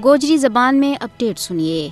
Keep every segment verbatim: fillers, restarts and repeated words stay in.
گوجری زبان میں اپڈیٹ سنیے۔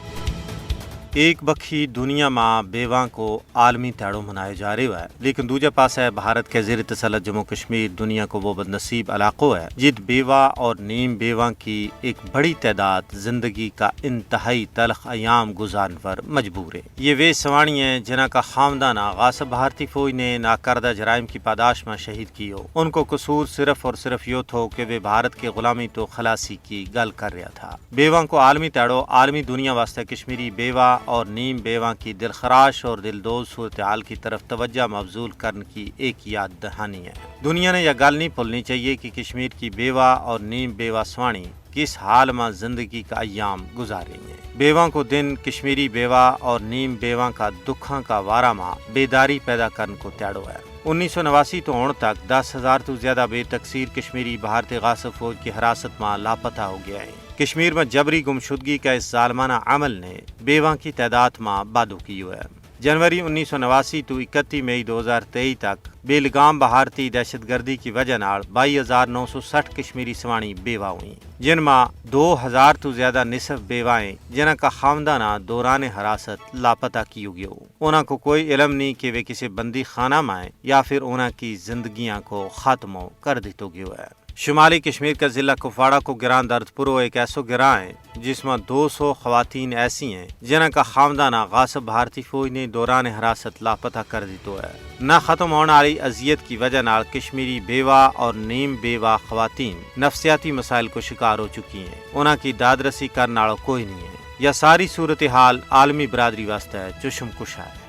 ایک بکھی دنیا ما بیواں کو عالمی تہڑو منایو جا رہیو ہے، لیکن دوجہ پاسے بھارت کے زیر تسلط جموں کشمیر دنیا کو وہ بدنصیب علاقو ہے جت بیواں اور نیم بیواں کی ایک بڑی تعداد زندگی کا انتہائی تلخ ایام گزارن پر مجبور ہے۔ یہ ویہ سوانی ہیں جنہاں کا خاندانہ غاصب بھارتی فوج نے ناکردہ جرائم کی پاداش ما شہید کیو۔ ان کو قصور صرف اور صرف یوہ تھو کہ ویہ بھارت کے غلامی تو خلاصی کی گل کر رہیا تھا۔ بیواں کو عالمی تہڑو عالمی دنیا واسطے کشمیری بیواں اور نیم بیواں کی دلخراش اور دلدوز صورتحال کی طرف توجہ مبذول کرن کی ایک یاد دہانی ہے۔ دنیا نے یہ گل نہیں بھلنی چاہیے کہ کشمیر کی بیواں اور نیم بیواں سوانی کس حال ما زندگی کا ایام گزار رہی ہیں۔ بیواں کو دن کشمیری بیواں اور نیم بیواں کا دکھاں کا وارا ما بیداری پیدا کرن کو تہڑو ہے۔ انیس سو نواسی تو ہن تک دس ہزار تو زیادہ بے تقصیر کشمیری بھارتی غاصب فوج کی حراست ما لاپتہ ہو گیا ہیں۔ کشمیر ما جبری گمشدگی کا اس ظالمانہ عمل نے بیواں کی تعداد ما بادو کیو ہے۔ جنوری انیس سو نواسی تو اکتی مئی دو ہزار تئی تک بے لگام بھارتی دہشت گردی کی وجہ نال بائی ہزار نو سو سٹھ کشمیری سوانی بیواں ہوئیں، جن ما دو ہزار تو زیادہ نصف بیواں ہیں جنہاں کا خاندانہ دوران حراست لاپتہ کیو گیو۔ انہاں کو کوئی علم نہیں کہ ویہ کسے بندی خانہ ما ہیں یا پھر انہاں کی زندگیاں کو خاتمو کر دیتو گیو ہے۔ شمالی کشمیر کا ضلع کپواڑہ کو گراں درد پرو ایک ایسو گراں ہے جس ما دو سو خواتین ایسی ہیں جنہاں کا خاندانہ غاصب بھارتی فوج نے دوران حراست لاپتہ کر دیتو ہے۔ نہ ختم ہون آلی اذیت کی وجہ نال کشمیری بیواں اور نیم بیواں خواتین نفسیاتی مسائل کو شکار ہو چکی ہیں۔ انہاں کی دادرسی کرن آلو کوئی نہیں ہے۔ یا ساری صورتحال عالمی برادری واسطے چشم کشا ہے۔